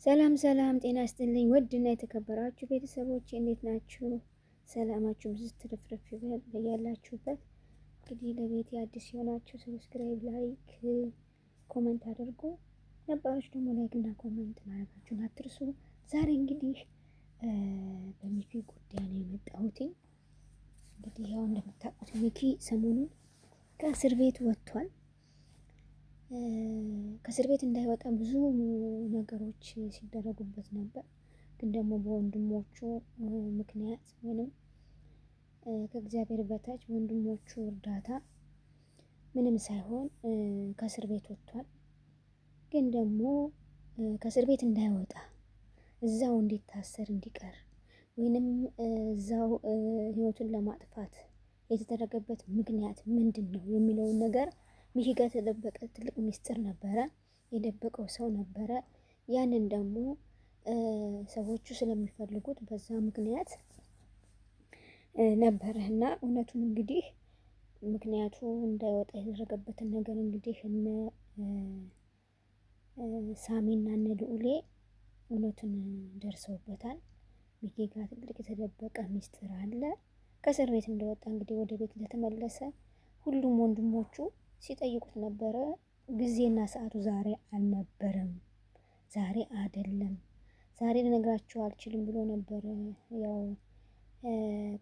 ሰላም ሰላም፣ ጤና ይስጥልኝ ውድና የተከበራችሁ ቤተሰቦች እንዴት ናችሁ? ሰላማችሁ ብዙ ትርፍርፍ ይበል በያላችሁበት። እንግዲህ ለቤቴ አዲስ የሆናችሁ subscribe፣ like፣ comment አድርጉ። ነባሮች ደግሞ like እና comment ማድረጋችሁን አትርሱ። ዛሬ እንግዲህ በሚኪ ጉዳይ ነው የመጣሁት። እንግዲህ ያው እንደምታውቁት ሚኪ ሰሞኑን ከእስር ቤት ወጥቷል። ከእስር ቤት እንዳይወጣ ብዙ ነገሮች ሲደረጉበት ነበር። ግን ደግሞ በወንድሞቹ ምክንያት ወይንም ከእግዚአብሔር በታች ወንድሞቹ እርዳታ ምንም ሳይሆን ከእስር ቤት ወጥቷል። ግን ደግሞ ከእስር ቤት እንዳይወጣ እዛው እንዲታሰር እንዲቀር ወይንም እዛው ህይወቱን ለማጥፋት የተደረገበት ምክንያት ምንድን ነው የሚለውን ነገር ሚኪ ጋር የተደበቀ ትልቅ ሚስጥር ነበረ። የደበቀው ሰው ነበረ። ያንን ደግሞ ሰዎቹ ስለሚፈልጉት በዛ ምክንያት ነበረ እና እውነቱን እንግዲህ ምክንያቱ እንዳይወጣ የተደረገበትን ነገር እንግዲህ እነ ሳሚና እነ ልዑሌ እውነቱን ደርሰውበታል። ሚኪ ጋር ትልቅ የተደበቀ ሚስጥር አለ። ከእስር ቤት እንደወጣ እንግዲህ ወደ ቤት እንደተመለሰ ሁሉም ወንድሞቹ ሲጠይቁት ነበረ። ጊዜና ሰዓቱ ዛሬ አልነበረም፣ ዛሬ አይደለም፣ ዛሬ ልነግራችሁ አልችልም ብሎ ነበረ። ያው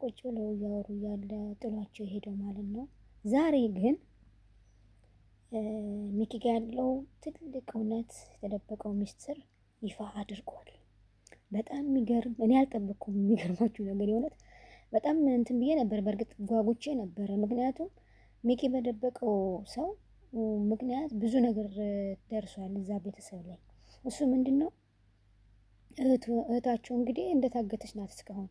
ቁጭ ብለው እያወሩ እያለ ጥሏቸው የሄደው ማለት ነው። ዛሬ ግን ሚኪ ጋ ያለው ትልቅ እውነት የተደበቀው ሚስጥር ይፋ አድርጓል። በጣም የሚገርም እኔ አልጠበቅኩም። የሚገርማችሁ ነገር የእውነት በጣም እንትን ብዬ ነበር። በእርግጥ ጓጉቼ ነበረ። ምክንያቱም ሚኪ በደበቀው ሰው ምክንያት ብዙ ነገር ደርሷል እዛ ቤተሰብ ላይ። እሱ ምንድን ነው እህታቸው እንግዲህ እንደታገተች ናት እስካሁን።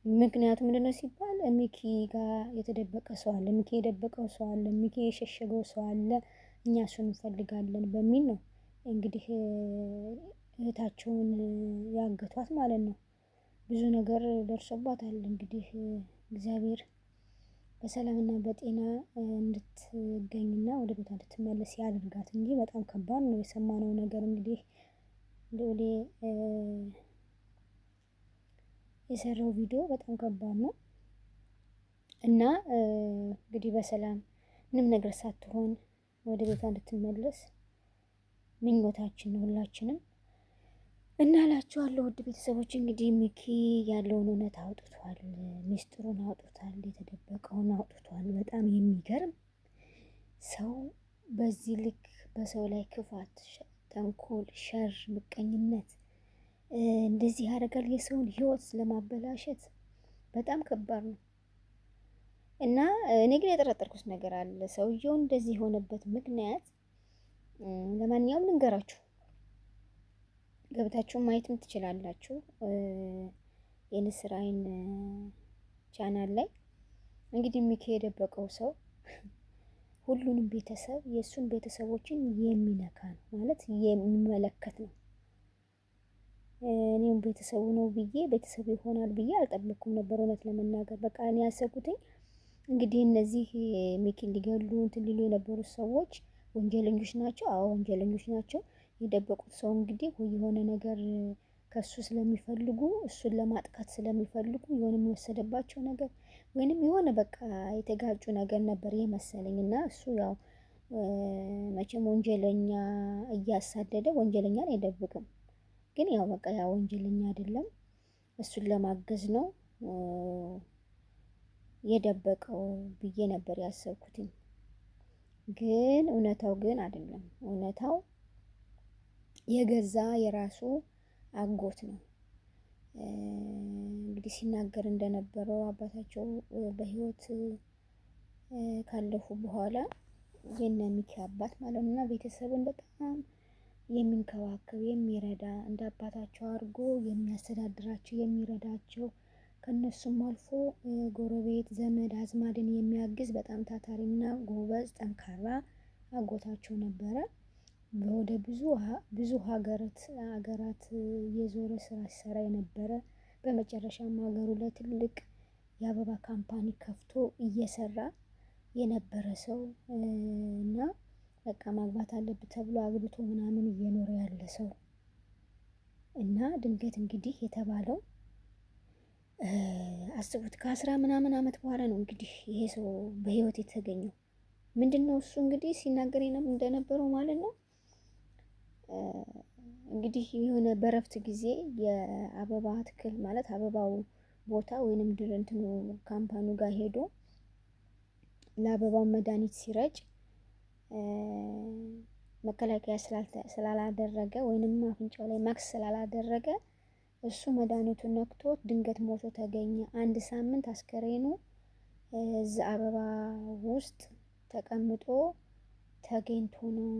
ምክንያቱ ምንድን ነው ሲባል ሚኪ ጋር የተደበቀ ሰው አለ፣ ሚኪ የደበቀው ሰው አለ፣ ሚኪ የሸሸገው ሰው አለ፣ እኛ እሱን እንፈልጋለን በሚል ነው እንግዲህ እህታቸውን ያገቷት ማለት ነው። ብዙ ነገር ደርሶባታል። እንግዲህ እግዚአብሔር በሰላምና በጤና እንድትገኝና ወደ ቤቷ እንድትመለስ ያድርጋት እንጂ በጣም ከባድ ነው የሰማነው ነገር። እንግዲህ ልዑሌ የሰራው ቪዲዮ በጣም ከባድ ነው እና እንግዲህ በሰላም ምንም ነገር ሳትሆን ወደ ቤቷ እንድትመለስ ምኞታችን ነው ሁላችንም። እና እላችኋለሁ ውድ ቤተሰቦች እንግዲህ ሚኪ ያለውን እውነት አውጥቷል፣ ሚስጥሩን አውጥቷል፣ የተደበቀውን አውጥቷል። በጣም የሚገርም ሰው በዚህ ልክ በሰው ላይ ክፋት፣ ተንኮል፣ ሸር፣ ምቀኝነት እንደዚህ ያደርጋል። የሰውን ህይወት ለማበላሸት በጣም ከባድ ነው እና እኔ ግን የጠረጠርኩት ነገር አለ። ሰውየው እንደዚህ የሆነበት ምክንያት ለማንኛውም ልንገራችሁ ገብታችሁ ማየትም ትችላላችሁ። የንስር አይን ቻናል ላይ እንግዲህ ሚኪ የደበቀው ሰው ሁሉንም ቤተሰብ የእሱን ቤተሰቦችን የሚነካ ነው ማለት የሚመለከት ነው። እኔም ቤተሰቡ ነው ብዬ ቤተሰቡ ይሆናል ብዬ አልጠበኩም ነበር እውነት ለመናገር በቃ እኔ ያሰብኩትኝ እንግዲህ እነዚህ ሚኪን ሊገሉ እንትን ሊሉ የነበሩት ሰዎች ወንጀለኞች ናቸው። አዎ ወንጀለኞች ናቸው። የደበቁት ሰው እንግዲህ ወይ የሆነ ነገር ከሱ ስለሚፈልጉ እሱን ለማጥቃት ስለሚፈልጉ የሆነ የሚወሰደባቸው ነገር ወይንም የሆነ በቃ የተጋጩ ነገር ነበር የመሰለኝ እና እሱ ያው መቼም ወንጀለኛ እያሳደደ ወንጀለኛን አይደብቅም። ግን ያው በቃ ያ ወንጀለኛ አይደለም እሱን ለማገዝ ነው የደበቀው ብዬ ነበር ያሰብኩትኝ። ግን እውነታው ግን አይደለም። እውነታው የገዛ የራሱ አጎት ነው። እንግዲህ ሲናገር እንደነበረው አባታቸው በሕይወት ካለፉ በኋላ የነ ሚኪ አባት ማለት ነው እና ቤተሰቡን በጣም የሚንከባከብ የሚረዳ እንደ አባታቸው አድርጎ የሚያስተዳድራቸው የሚረዳቸው ከነሱም አልፎ ጎረቤት ዘመድ አዝማድን የሚያግዝ በጣም ታታሪና ጎበዝ ጠንካራ አጎታቸው ነበረ። ወደ ብዙ ብዙ ሀገራት ሀገራት የዞረ ስራ ሲሰራ የነበረ በመጨረሻም ሀገሩ ላይ ትልቅ የአበባ company ከፍቶ እየሰራ የነበረ ሰው እና በቃ ማግባት አለብህ ተብሎ አግብቶ ምናምን እየኖረ ያለ ሰው እና ድንገት እንግዲህ የተባለው አስቡት ከ10 ምናምን አመት በኋላ ነው እንግዲህ ይሄ ሰው በህይወት የተገኘው። ምንድን ነው እሱ እንግዲህ ሲናገር እንደነበረው ማለት ነው። እንግዲህ የሆነ በረፍት ጊዜ የአበባ አትክል ማለት አበባው ቦታ ወይንም ድርንትኑ company ው ጋር ሄዶ ለአበባው መድኃኒት ሲረጭ መከላከያ ስላላደረገ ወይንም አፍንጫው ላይ ማክስ ስላላደረገ እሱ መድኃኒቱን ነክቶት ድንገት ሞቶ ተገኘ። አንድ ሳምንት አስከሬኑ እዛ አበባ ውስጥ ተቀምጦ ተገኝቶ ነው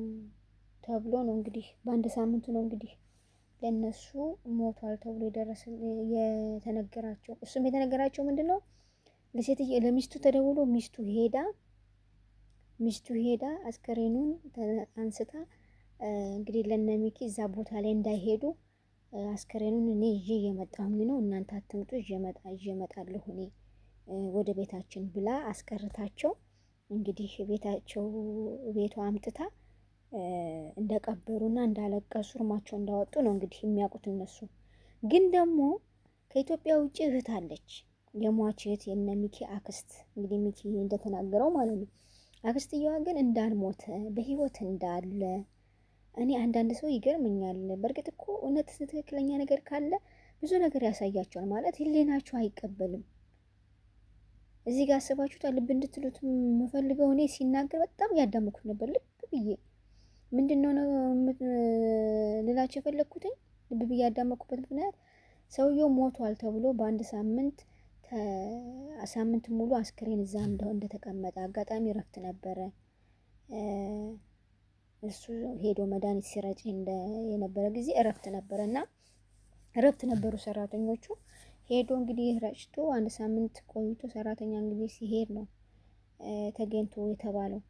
ተብሎ ነው እንግዲህ በአንድ ሳምንቱ ነው እንግዲህ ለነሱ ሞቷል ተብሎ የደረሰ የተነገራቸው። እሱም የተነገራቸው ምንድን ነው ለሴትዮ ለሚስቱ ተደውሎ ሚስቱ ሄዳ አስከሬኑን አንስታ እንግዲህ ለነሚኪ እዛ ቦታ ላይ እንዳይሄዱ አስከሬኑን እኔ ይዤ እየመጣሁኝ ነው፣ እናንተ አትምጡ፣ ይዤ እመጣለሁ እኔ ወደ ቤታችን ብላ አስቀርታቸው እንግዲህ ቤታቸው ቤቷ አምጥታ እንደቀበሩና እንዳለቀሱ እርማቸው እንዳወጡ ነው እንግዲህ የሚያውቁት እነሱ። ግን ደግሞ ከኢትዮጵያ ውጭ እህት አለች፣ የሟች እህት የነ ሚኪ አክስት፣ እንግዲህ ሚኪ እንደተናገረው ማለት ነው። አክስትየዋ ግን እንዳልሞተ በህይወት እንዳለ እኔ አንዳንድ ሰው ይገርመኛል። በእርግጥ እኮ እውነት ትክክለኛ ነገር ካለ ብዙ ነገር ያሳያቸዋል ማለት ህሊናቸው አይቀበልም። እዚህ ጋር አስባችሁታል። ልብ እንድትሉት የምፈልገው እኔ ሲናገር በጣም እያዳመኩት ነበር። ልብ ብዬ ምንድን ነው ልላቸው የፈለግኩትኝ ልብ ብዬ ያዳመኩበት ምክንያት ሰውየው ሞቷል ተብሎ በአንድ ሳምንት ሳምንት ሙሉ አስክሬን እዛ እንደተቀመጠ አጋጣሚ እረፍት ነበረ። እሱ ሄዶ መድኃኒት ሲረጭ የነበረ ጊዜ እረፍት ነበረ እና እረፍት ነበሩ ሰራተኞቹ። ሄዶ እንግዲህ ረጭቶ አንድ ሳምንት ቆይቶ ሰራተኛ እንግዲህ ሲሄድ ነው ተገኝቶ የተባለው።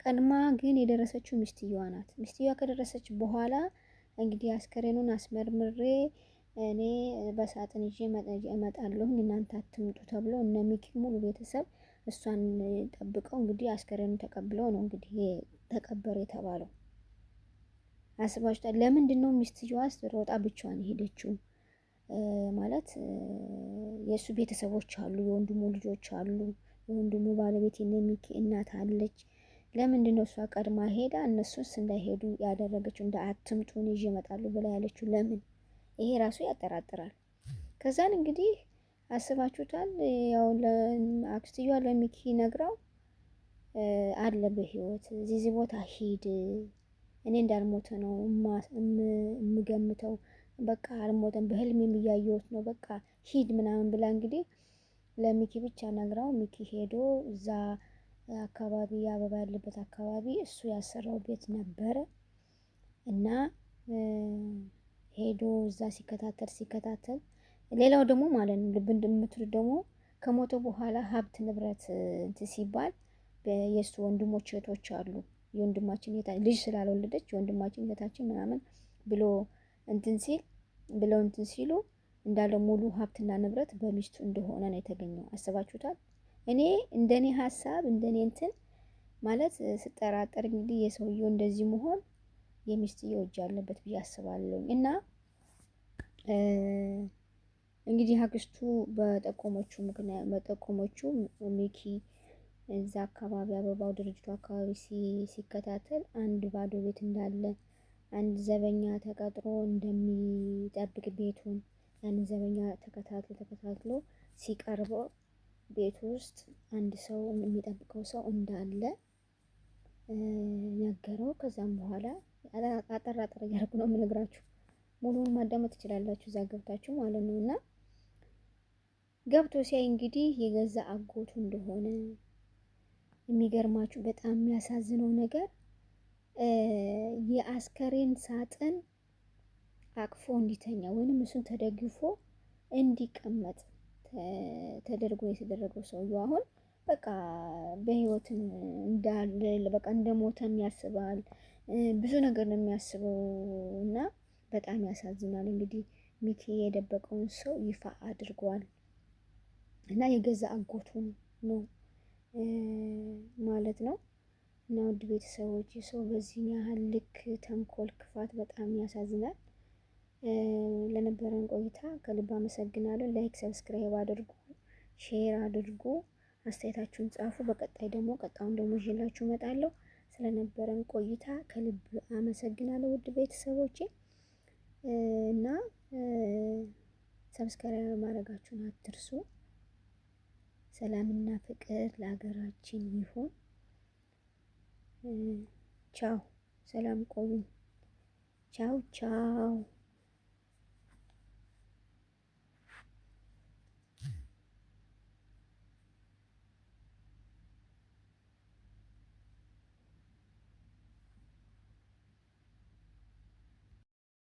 ቀድማ ግን የደረሰችው ሚስትየዋ ናት። ሚስትየዋ ከደረሰች በኋላ እንግዲህ አስከሬኑን አስመርምሬ እኔ በሳጥን ይዤ እመጣለሁ እናንተ አትምጡ ተብሎ እነ ሚኪ ሙሉ ቤተሰብ እሷን ጠብቀው እንግዲህ አስከሬኑን ተቀብለው ነው እንግዲህ ተቀበረ የተባለው። አስባችኋል? ለምንድን ነው ሚስትየዋስ ሮጣ ብቻዋን የሄደችው? ማለት የእሱ ቤተሰቦች አሉ፣ የወንድሙ ልጆች አሉ፣ የወንድሙ ባለቤት የነ ሚኪ እናት አለች። ለምንድን ነው እሷ ቀድማ ሄዳ እነሱስ እንዳይሄዱ ያደረገችው? እንደ አትምጡ እኔ ይዤ እመጣለሁ ብላ ያለችው ለምን? ይሄ ራሱ ያጠራጥራል። ከዛን እንግዲህ አስባችሁታል። ያው አክስትየዋ ለሚኪ ነግራው አለ በህይወት እዚህ ቦታ ሂድ፣ እኔ እንዳልሞተ ነው የምገምተው፣ በቃ አልሞተም፣ በህልሜም እያየሁት ነው፣ በቃ ሂድ ምናምን ብላ እንግዲህ ለሚኪ ብቻ ነግራው ሚኪ ሄዶ እዛ አካባቢ አበባ ያለበት አካባቢ እሱ ያሰራው ቤት ነበረ እና ሄዶ እዛ ሲከታተል ሲከታተል ሌላው ደግሞ ማለት ነው ልብ እንደምትሉት ደግሞ ከሞተ በኋላ ሀብት ንብረት እንትን ሲባል የእሱ ወንድሞች እህቶች አሉ። የወንድማችን ልጅ ስላልወለደች የወንድማችን እህታችን ምናምን ብሎ እንትን ሲል ብለው እንትን ሲሉ እንዳለ ሙሉ ሀብትና ንብረት በሚስቱ እንደሆነ ነው የተገኘው። አስባችሁታል? እኔ እንደኔ ሀሳብ እንደኔ እንትን ማለት ስጠራጠር እንግዲህ የሰውየው እንደዚህ መሆን የሚስትየው እጅ አለበት ብዬ አስባለሁ። እና እንግዲህ አክስቱ በጠቆመችው ምክንያት በጠቆመችው ሚኪ እዛ አካባቢ አበባው ድርጅቱ አካባቢ ሲከታተል አንድ ባዶ ቤት እንዳለ አንድ ዘበኛ ተቀጥሮ እንደሚጠብቅ ቤቱን ያንን ዘበኛ ተከታትሎ ተከታትሎ ሲቀርበው ቤቱ ውስጥ አንድ ሰው የሚጠብቀው ሰው እንዳለ ነገረው። ከዛም በኋላ አጠር አጠር እያደረኩ ነው የምነግራችሁ። ሙሉውን ማዳመጥ ትችላላችሁ እዛ ገብታችሁ ማለት ነው። እና ገብቶ ሲያይ እንግዲህ የገዛ አጎቱ እንደሆነ የሚገርማችሁ በጣም የሚያሳዝነው ነገር የአስከሬን ሳጥን አቅፎ እንዲተኛ ወይንም እሱን ተደግፎ እንዲቀመጥ ተደርጎ የተደረገው ሰውየው አሁን በቃ በህይወት እንዳለ በቃ እንደሞተም ያስባል። ብዙ ነገር ነው የሚያስበው እና በጣም ያሳዝናል። እንግዲህ ሚኪ የደበቀውን ሰው ይፋ አድርጓል እና የገዛ አጎቱ ነው ማለት ነው። እና ውድ ቤተሰቦች ሰው በዚህ ያህል ልክ ተንኮል፣ ክፋት በጣም ያሳዝናል። ለነበረን ቆይታ ከልብ አመሰግናለሁ። Like፣ subscribe አድርጉ፣ share አድርጉ፣ አስተያየታችሁን ጻፉ። በቀጣይ ደግሞ ቀጣዩን ደግሞ ይዤላችሁ እመጣለሁ። ስለነበረን ቆይታ ከልብ አመሰግናለሁ ውድ ቤተሰቦቼ እና subscribe ማድረጋችሁን አትርሱ። ሰላምና ፍቅር ለሀገራችን ይሁን። ቻው፣ ሰላም ቆዩ። ቻው ቻው።